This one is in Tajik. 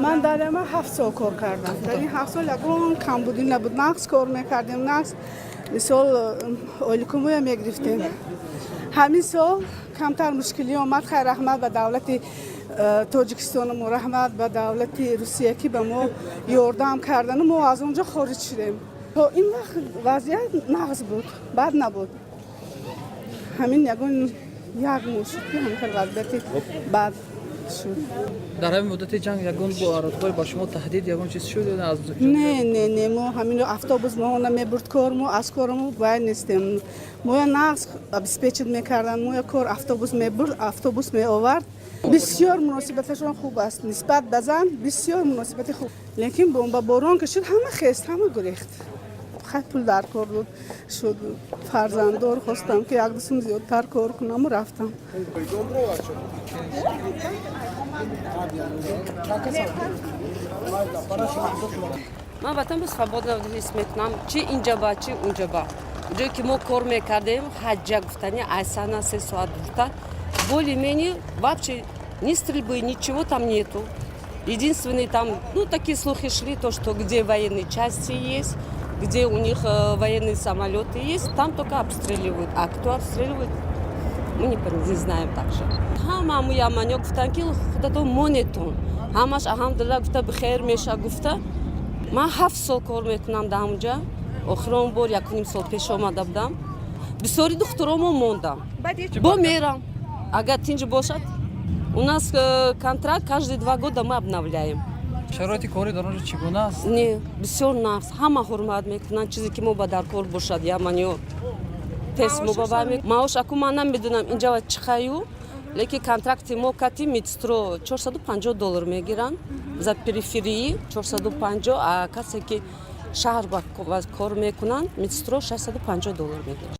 Ман дар Яман 7 сол кор кардам. Дар ин 7 сол ягон камбудӣ набуд. Нағз кор мекардем, нағз, мисол, ойликумоя мегирифтем. Ҳамин сол камтар мушкилӣ омад. Хайр, раҳмат ба давлати Тоҷикистонаму, раҳмат ба давлати Русия, ки ба мо ёрдам кардану мо аз он ҷо хориҷ шудем. То ин вақт вазъият нағз буд, бад набуд. Ҳамин ягон як моҳ шуд, ки ҳамин хел вазъияти бад шуд. Дар ҳамин муддати ҷанг ягон бо ародҳои ба шумо таҳдид, ягон чиз шуд ё аз Не, мо ҳамин автобус моона мебурд кор, мо аз корамо бай нестем. Моя нағз обеспечить мекарданд, моя кор автобус мебурд, автобус меовард. Бисёр муносибаташон хуб аст нисбат ба зан, бисёр муносибати хуб. Лекин бомбаборон ки шуд, ҳама хест, ҳама гурехт. Хай, пул дар кор буд, шуд. Фарзанддор, хостам, ки як дусум зиёдтар кор кунаму рафтам. Ман ватанро свободно ҳис мекунам, чи инҷаба, чи унҷаба. Ҷое ки мо кор мекардем, Ҳаҷҷа гуфтани, айсана 3 соат дуртар, более-менее вообще ни стрельбы, ничего там нету. Единственный там, ну, такие слухи шли, то, что где военные части есть, где у них военные самолеты есть, там только обстреливают. А кто обстреливает, мы не знаем также. Ҳама ҳаму яманё гуфтанд, ки худатон монетон, ҳамаш, алҳамдулилла, гуфта, бихайр меша гуфта. Ман 7 сол кор мекунам дар ҳамунҷа. Охирон бор 1,5 сол пеш омада будам. Бисёри духтуромо мондам, бо мерам, агар тинҷ бошад. У нас контракт каждые 2 года мы обновляем. Шароити корӣ дар он ҷо чӣ гуна аст? Не, бисёр нағз, ҳама ҳурмат мекунанд. Чизе ки мо ба дар кор бошад, яманиё тез мо ба маош. Аку ман намедонам инҷа чӣ қаю, лекин контракти мо кати медсестро 450 доллар мегиранд, за периферии 450, а касе ки шаҳр ба кор мекунанд, медсестро 650 доллар мегиранд.